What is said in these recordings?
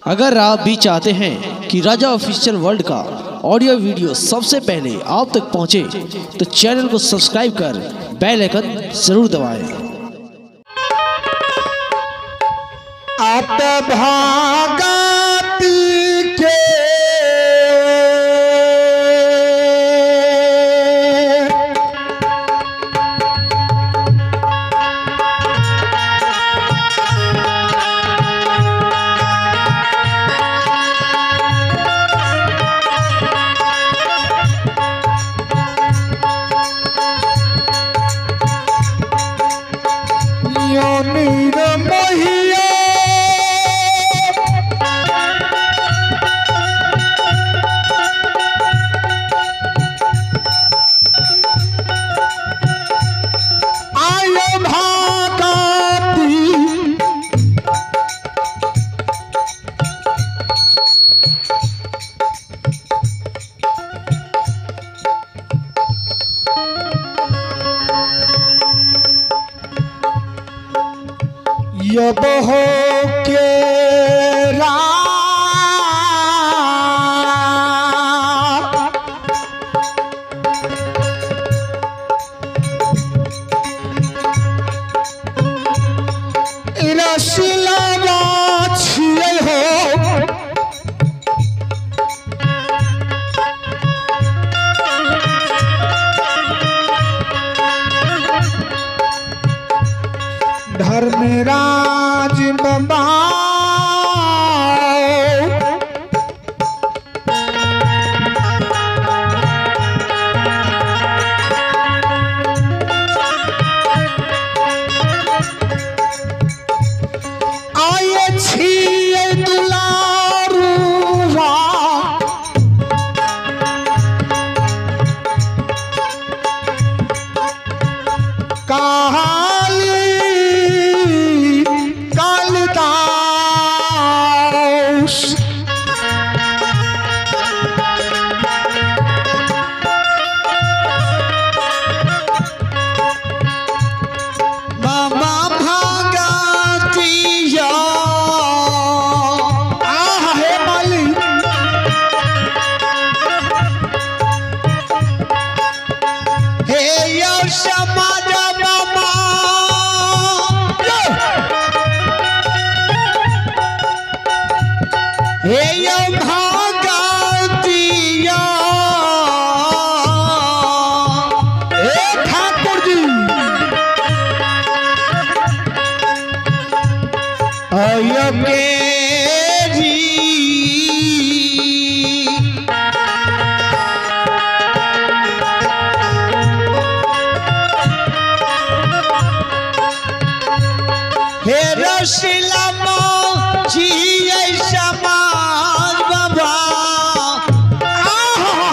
अगर आप भी चाहते हैं कि राजा ऑफिशियल वर्ल्ड का ऑडियो वीडियो सबसे पहले आप तक पहुंचे, तो चैनल को सब्सक्राइब कर बेल आइकन जरूर दबाएं। आत भागती के योनिर मोहिया आय भागती यब हो के रा रसिलवा छियै हो धर्मराज बाबा आये छियै दुलारुआ काली कालिदास बाबा भागतिया आह हे माली हे यो समाज बाबा हे यो भागतिया हे ठाकुर जी अय के जी हे रसिलमा जी समाज बाबा आह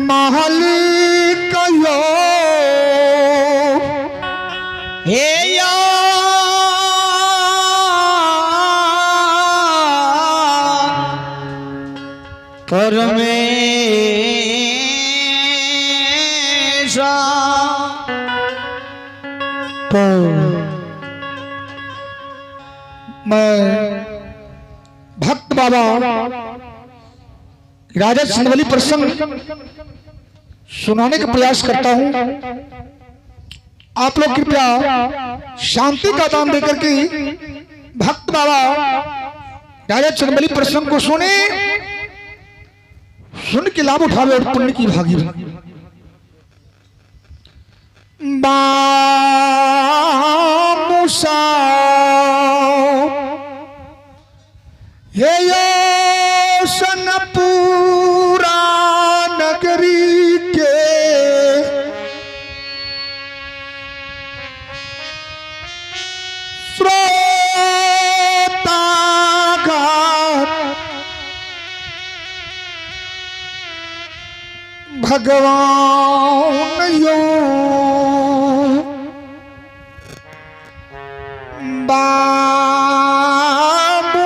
मालिक यो हे यो परमेश्वर। तो मैं भक्त बाबा राजा चंदबली प्रसंग सुनाने का प्रयास करता हूं। आप लोग कृपया शांति का दान देकर के भक्त बाबा राजा चंदबली प्रसंग को सुने, सुन के लाभ उठावे और पुण्य की भागी बने। बामुसा हे सनपुरा नगरी के श्रोतागण भगवान यो बाबू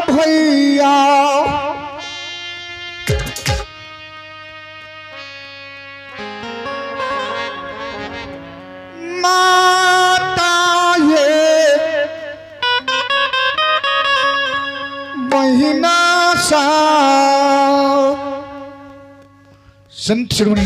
भैया माता ये महीना सा संत शिरोमणि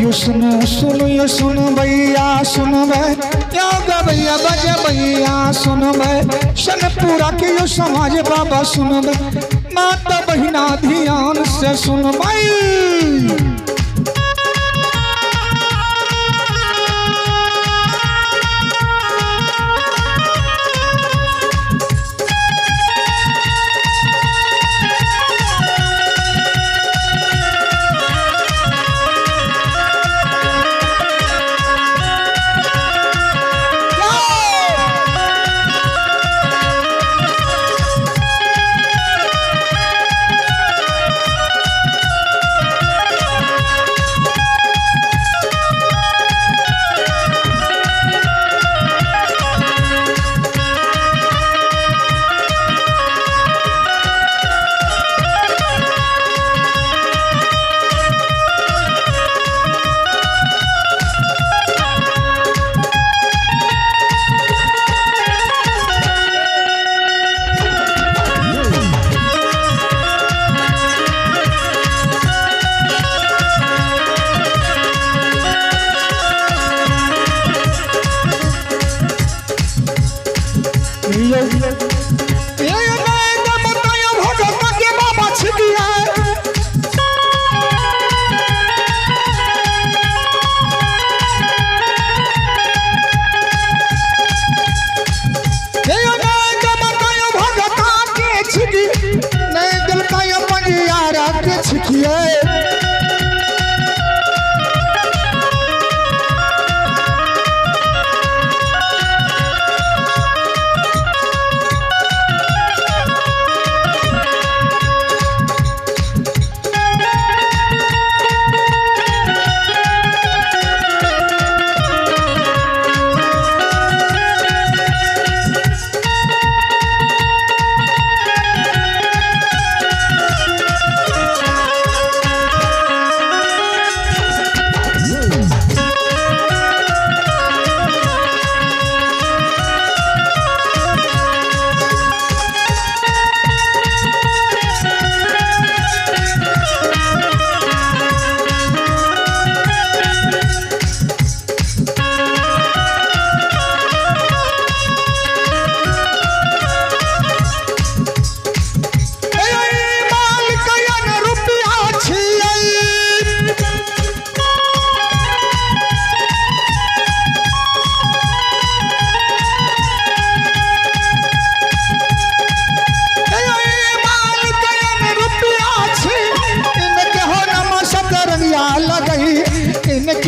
यो सुनो सुनो यो सुन भैया सुन भै यो गवैया बज भैया सुन भै सनपुरा के यो समाज बाबा सुन भै माता बहिना ध्यान से सुन भाई।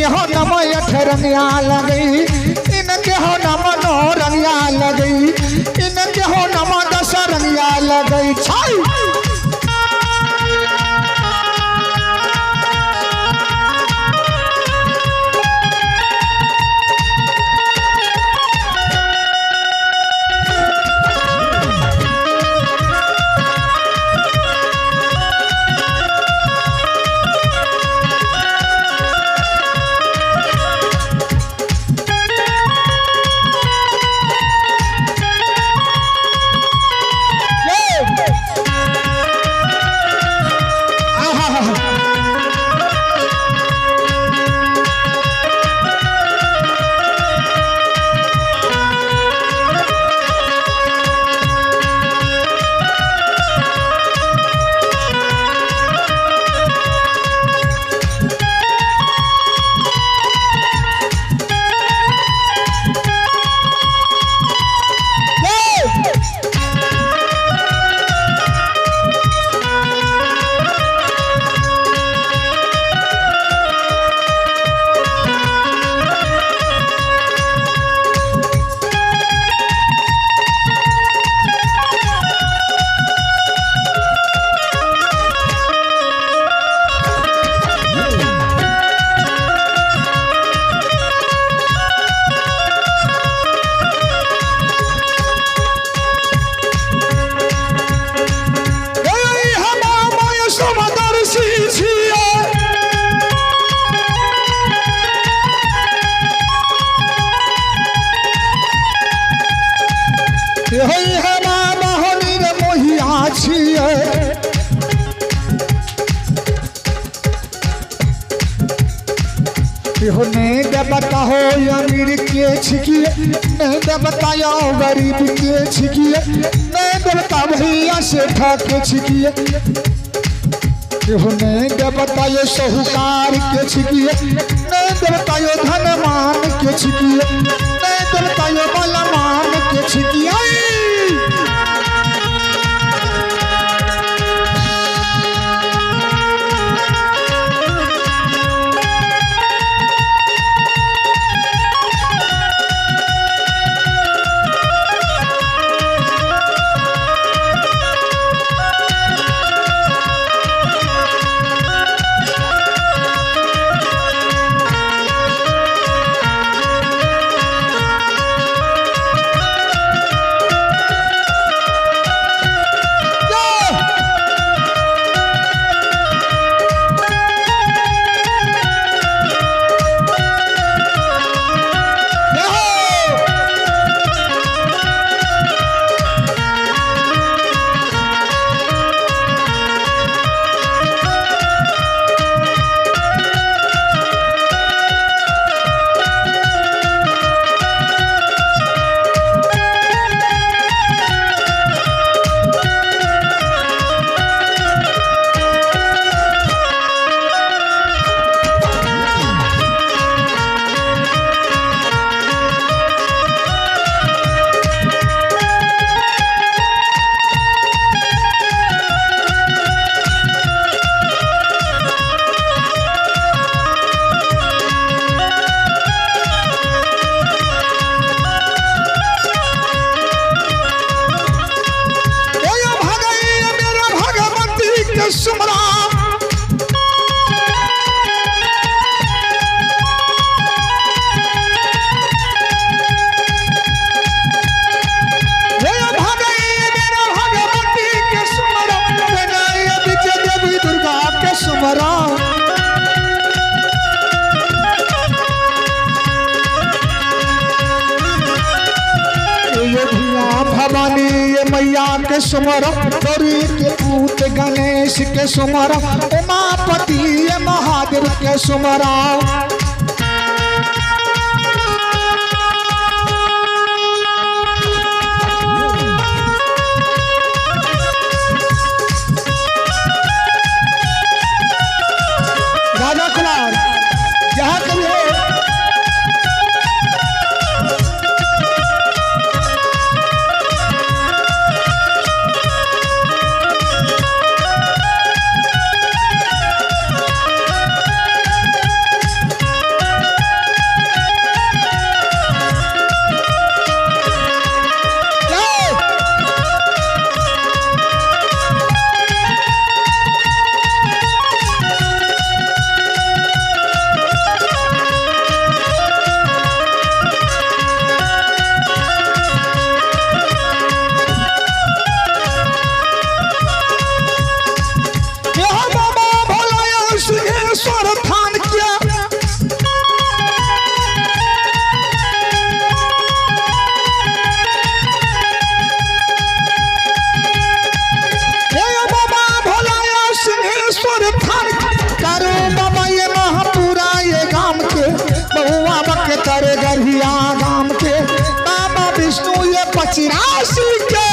इनके हो नम अठरंगिया लगई, इनके हो नम नौ रंगिया लगई, इनके हो नम दस रंगिया लगई। छाई देवता हो अमीर के छिकिए, नहीं देवता यो गरीब के छिकिए, नहीं देवता भैया सेठ के छिकिए, नहीं देवता यो साहूकार के छिकिए, नहीं देवता यो धनवान के छिकिए, नहीं देवता यो बलवान के छिकिए। भवानी ये मैया के सुमर, गौरी के पूत गणेश के सुमर, उमापति ये महादेव के सुमरा। राजा कुमार यहाँ कभी हो। करगरिया गाम के बाबा विष्णु ये पचरासी के।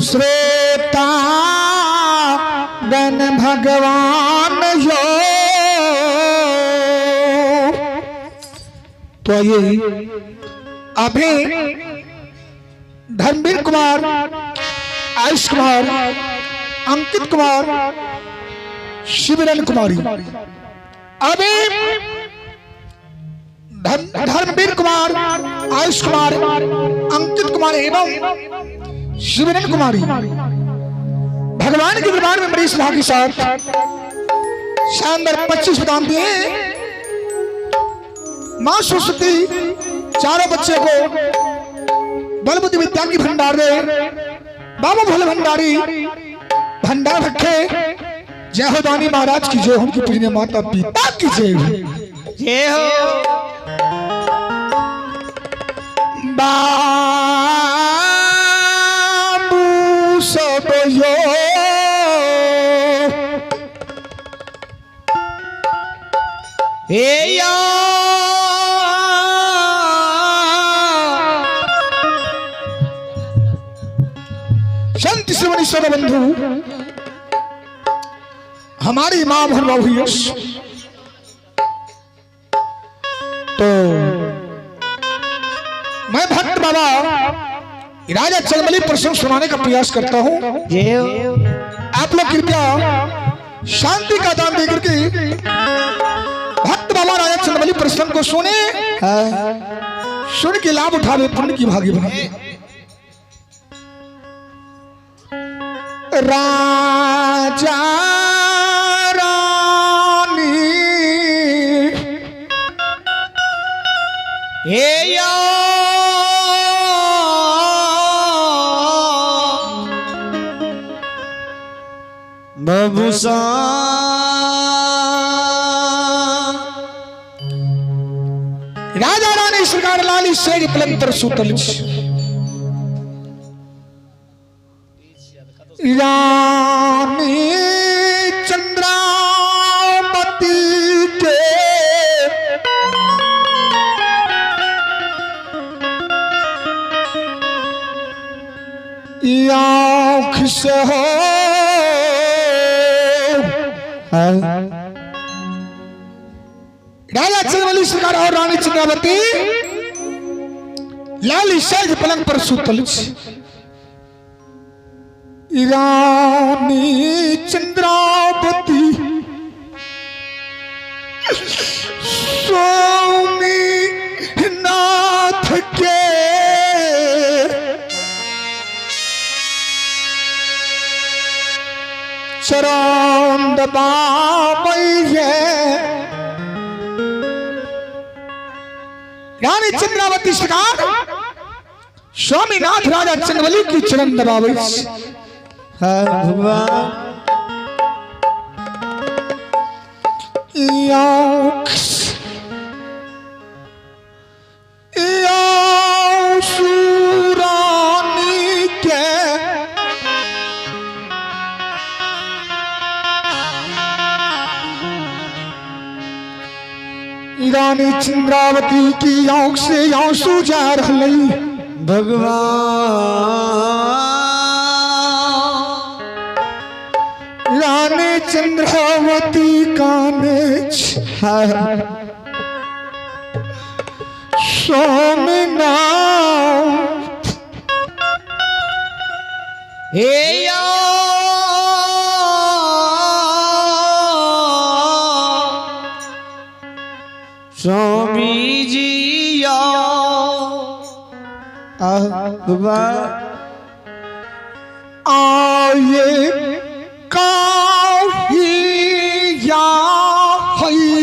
श्रोता गण भगवान यो। तो ये अभी धर्मवीर कुमार, आयुष कुमार, अंकित कुमार, शिवरन कुमारी, अभी धर्मवीर कुमार, आयुष कुमार, अंकित कुमार एवं शिवरन कुमारी भगवान के दरबार में बड़ी सभा के साथ शानदार 25 प्रदान दिए। मां सरस्वती चारों बच्चे को बलबुद्धि विद्या की भंडार दे। बाबा भोले भंडारी भंडार रखे। जय हो दानी महाराज की जय हो, उनकी पूजनीय माता पिता की जय हो। जय हो। बाबू सब यो हे यो संत श्रवणी श्रोता बंधु, हमारी मां भरवा हुई तो मैं भक्त बाबा राजा चंदबली प्रसंग सुनाने का प्रयास करता हूं। जय हो। आप लोग कृपया शांति का दान देकर के भक्त बाबा राजा चंदबली प्रसंग को सुने, सुन के लाभ उठावे, पुण्य की भागी बने। राजा रानी हे यो बबुसा राजा रानी सरकार लाली शेर पलंग पर सुतल छी। रानी चंद्रावती के आँख से हो राजा चंद्रवली सरकार और रानी चंद्रावती लाली सेज पलंग पर सुतल छी। रानी चंद्रावती स्वामी नाथ के चरण दबावै। रानी चंद्रावती सरकार स्वामीनाथ राजा चंद्रवली की चरण दबावै। भगवान सुरानी के रानी चंद्रावती की आंख से आंसू जा रही। भगवान रानी चंद्रावती काने स्वामीनाथ। हे या स्वामी जी या भगवान आए काही या हई।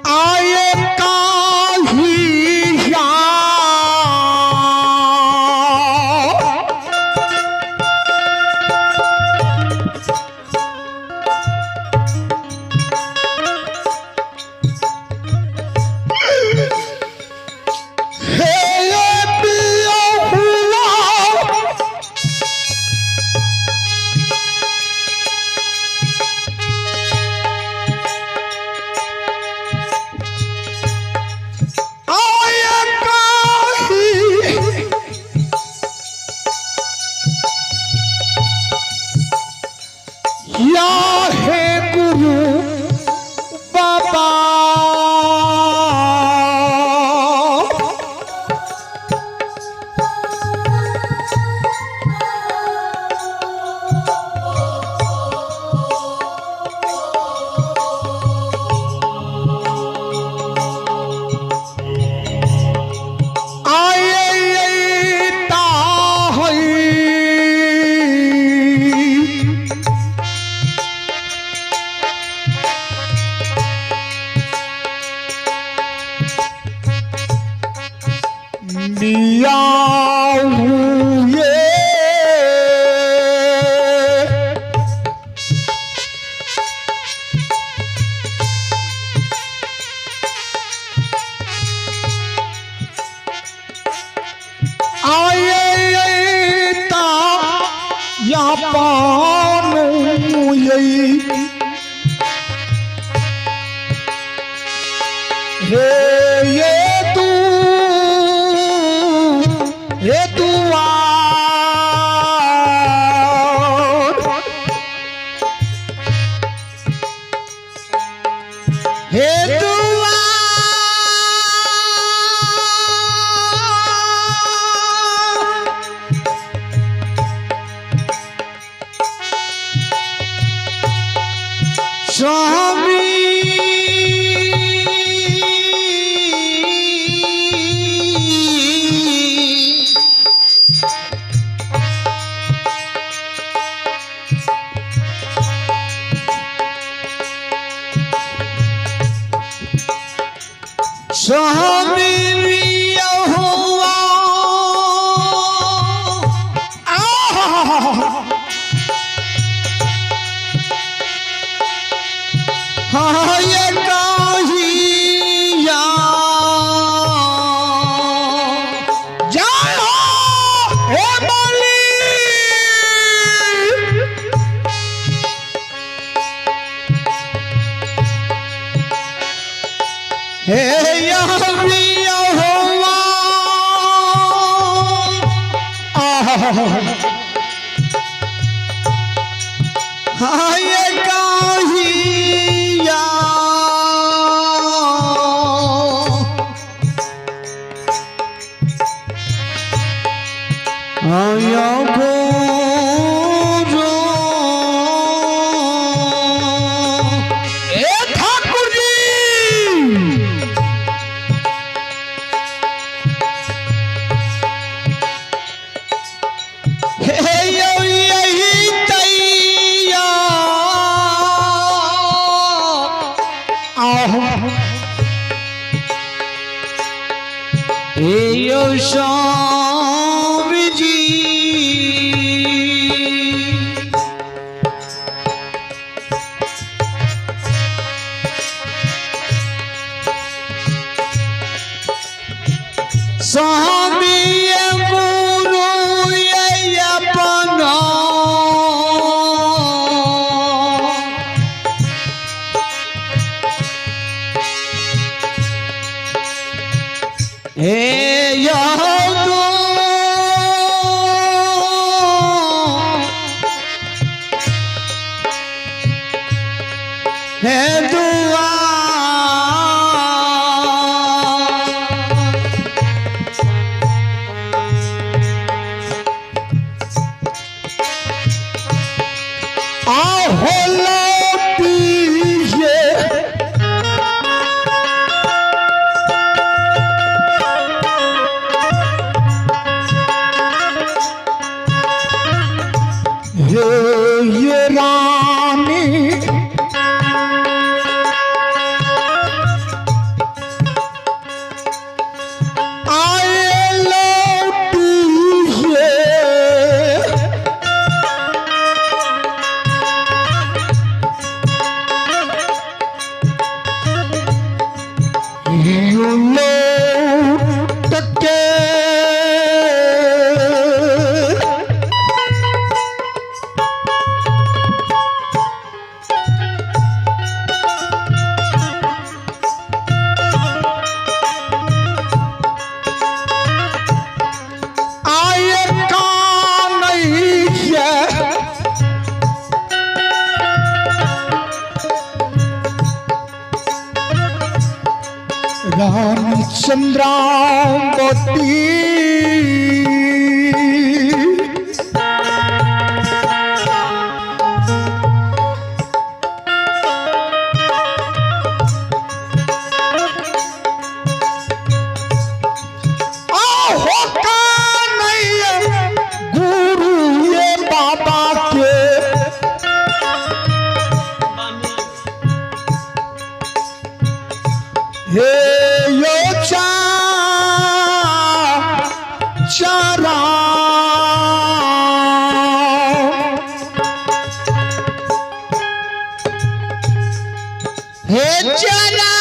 आए काही या हे पिया हुआ आए काही या हे गुरु बाबा। आए ताहई मिया हुए आए ता या पानु यही हे ये तू हे दुआर हे दुआ स्वामी स्वामी यहोवा। हाँ ये काहिया जय हो हे बोली। हे यहोवा। हाँ ये काहिया आया गुरु। ए ठाकुर जी। हे यो यही तैया आहो हे यो स्वामी जी। स्वामी ये गुरु ये अपना हे यहूदो हे दुआ। आहो लौटिए। हे ये रानी आए लौटिए। यूं लौट के आए कानैया राम चंद्रावती। आहो कानैया गुरु ये बाबा के हे यो चा चारा हे चला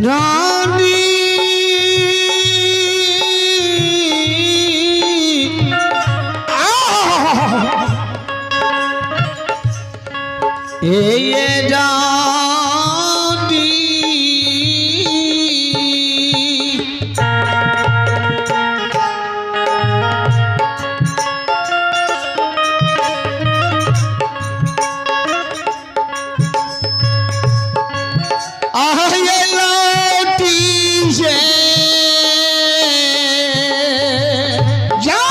रानी हे रानी। आए लौटी से जाओ।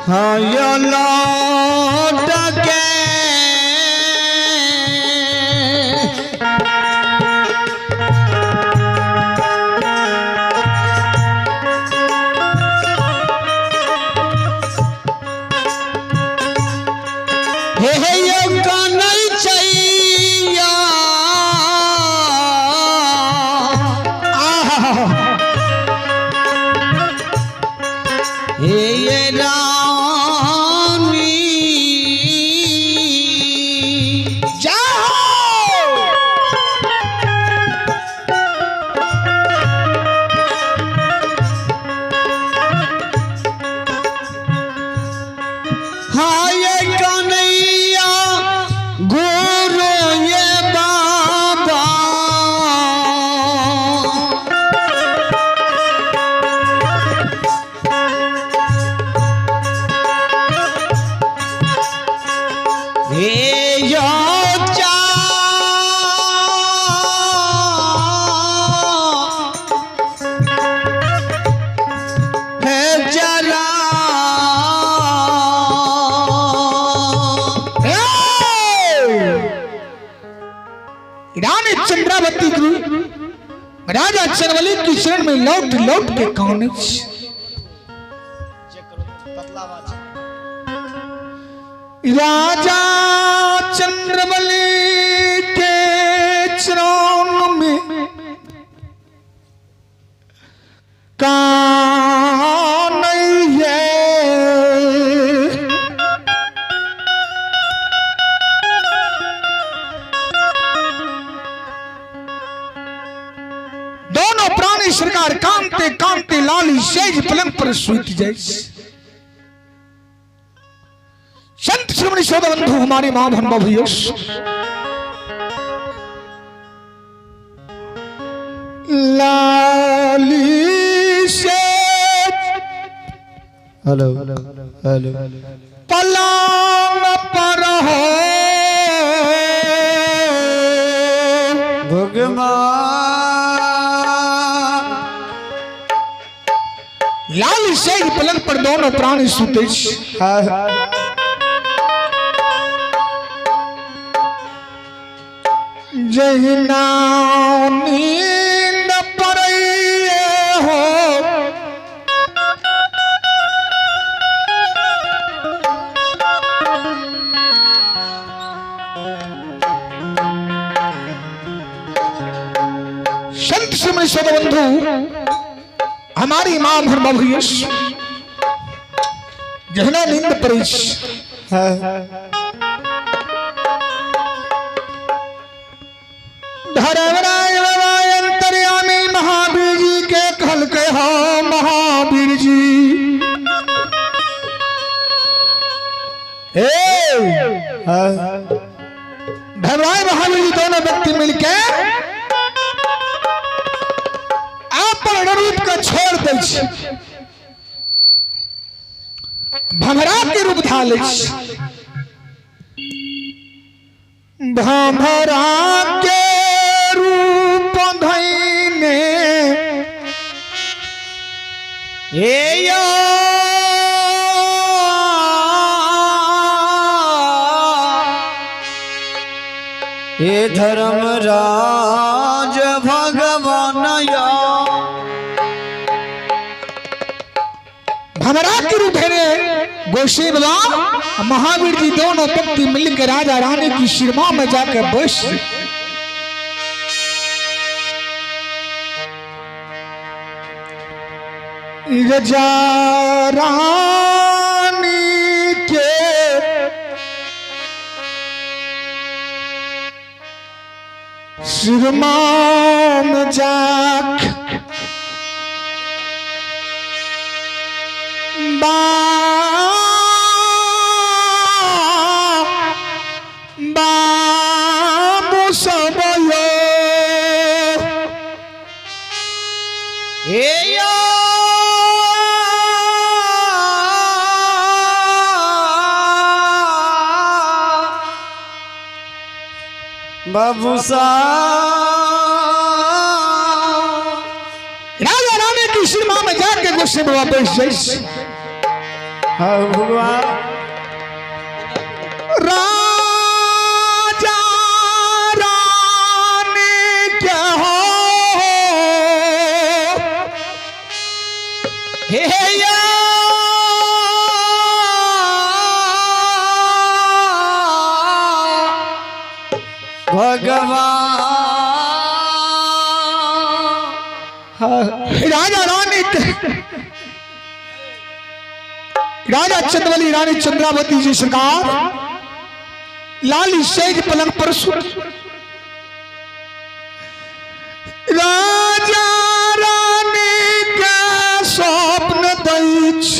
हाँ यो लौट के हे हे यो कानै चैया आहा हे ये रानी जाओ हाय कन्हैया गुरु ये बाबा हे यो चा हे जला रानी चंद्रावती गुरु राजा चंद्रवली की शरण में लौट लौट के कौन राजा चंद्रबली के चरण में कान है। दोनों प्राणी सरकार कामते कामते लाली सेज पलंग पर सूत जाए। संत श्रोमणी सौदा बंधु हमारे मां बहन भैया लाली से हेलो हेलो पलंग पर हो भगवान लाल से पलंग पर दोनों प्राणी सुते। जहिना नींद पड़े हो संत श्रीमणि बंधु हमारी मां भर भविष्य जहिना नींद पड़े धर्मराय बाबा अंतर्यामी महावीर जी के खल के हो महावीर जी हे धर्मराय महावीर जी दोनों व्यक्ति मिलके अपन रूप के छोड़ दै छै, भमरा के रूप धा लै छै। भमरा के रूप धैने हे यो हे धर्म राज भगवान या भमरा के रूप धैने गोसाई बाबा महावीर जी दोनों व्यक्ति मिलकर राजा रानी की सिरमा में जाकर बस रजा रानी के सिरमा में जाक बाबू सब यो हे यो बाबूसा राजा रानी की सिरमा में जाके गुस्से में वापस जैस। हाँ भगवान। राजा रानी के हो हे या भगवान। राजा रानी के राजा चंद्रवली रानी चंद्रावती जी सरकार लाली सेज पलंग पर सु राजा रानी के स्वप्न दैछ